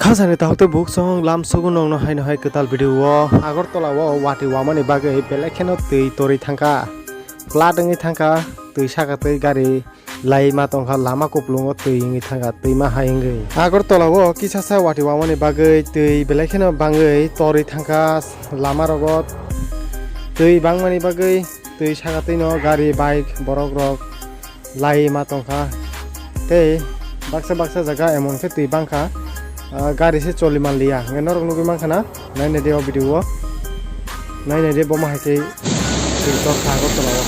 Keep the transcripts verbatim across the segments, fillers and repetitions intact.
Khasani tahuk tei buksong lam sugu nongno haino hai kwtal video o Agartala o watwi wamani bagwi belai kheno twi torwi thangkha. Plat wngwi thangkha, twi saka twi gari lai ma tongkha, lama kuplungo twi wngwi thangkha, twima hai wngwi. Agartala o kisasa watwi wamani bagwi twi belai kheno bangwi torwi thangkha lama rogo. Twi bangmani bagwi twi saka twino gari, bike, borok rok lai ma tongkha. Tei baksa baksa jaga emon khe twi bangkha, ah, gari se choli manliya. Hwnkhe norok nugwi mankha na, nainai de o video o, nainai de bo ma hai khe twi torkha Agartala o.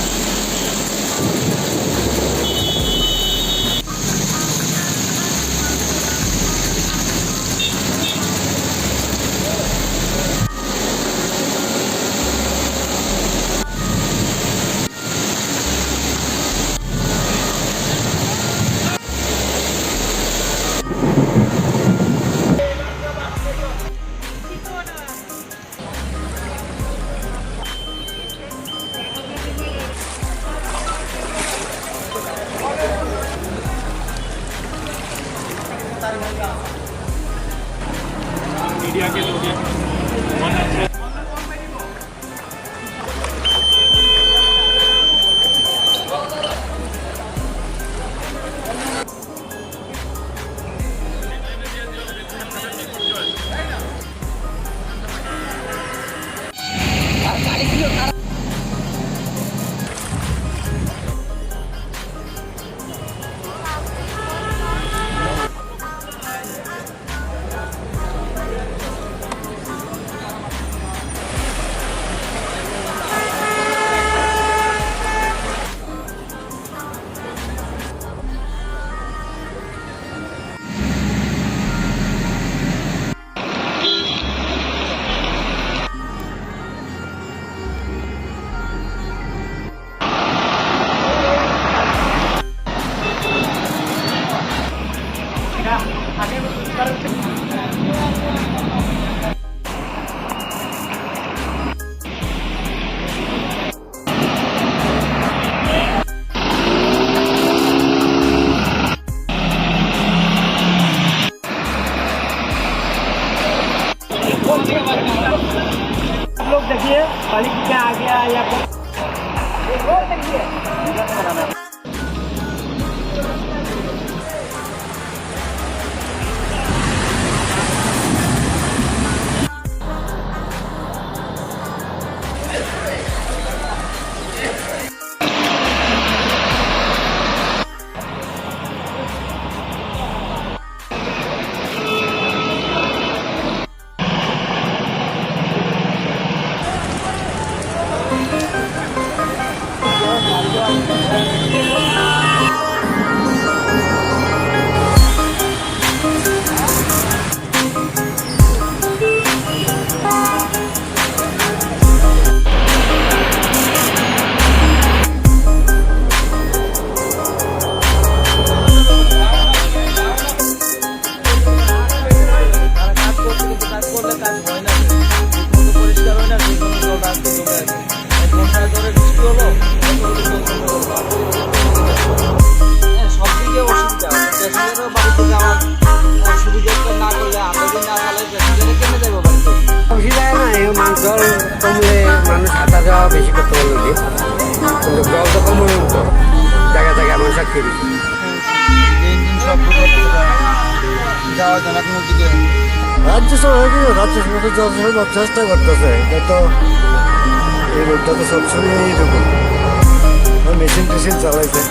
आप लोग देखिए, पानी कितना आ गया या তারা কাজ করছে, কিন্তু কাজ করলে কাজ হয় না। ঠিক মতো পরিষ্কার হয় না, সেই জন্য জলটা আজকে জমে আছে। এই বর্ষায় জোরে বৃষ্টি হলো, হ্যাঁ, সব দিকে অসুবিধা। প্যাসেঞ্জারও বাড়িতে যাওয়ার অসুবিধা না করলে, আমরা যদি না চালাই, প্যাসেঞ্জারে কেমনে যাবো বাড়িতে? অসুবিধা নাই, মানুষ জল কমলে মানুষ হাঁটা যাওয়া বেশি করতে পারলো যে, কিন্তু জল তো কম হয়ে উঠতো, জায়গা জায়গায় মানুষ আটকে দিচ্ছে। যে ইঞ্জিন শব্দ করতেছে না, যাওয়া যায় না কোনো দিকে। রাজ্য সরকার, রাজ্য সরকার তো যত সম্ভব চেষ্টা করতেছে, এটা তো এই রোডটা তো সবসময় এইরকম, মেশিন টেশিন চালাইছে।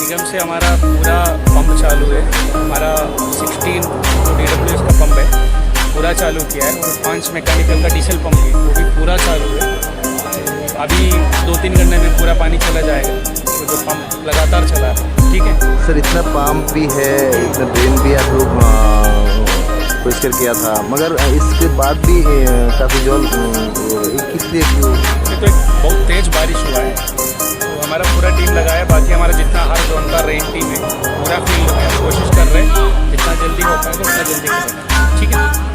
निगम से हमारा पूरा पंप चालू है। हमारा सिक्सटीन जो डीडब्ल्यूएस का पंप है, पूरा चालू किया है, और पांच मैकेनिकल का डीजल पंप है, वो भी पूरा चालू है। अभी दो तीन घंटे में पूरा पानी चला जाएगा, तो जो पंप लगातार चला है, ठीक है। सर, इतना पंप भी है, इतना ड्रेन भी आप लोग, अ, परिष्कार किया था, मगर इसके बाद भी, अ, काफी जल, अ, कितने ये तो एक बहुत तेज बारिश हुआ है, तो हमारा पूरा टीम लगा है, बाकी हमारा जितना हर जोन का रेन टीम है, पूरा फील्ड में हम कोशिश कर रहे हैं, जितना जल्दी हो पाएगा उतना जल्दी करेंगे, ठीक है।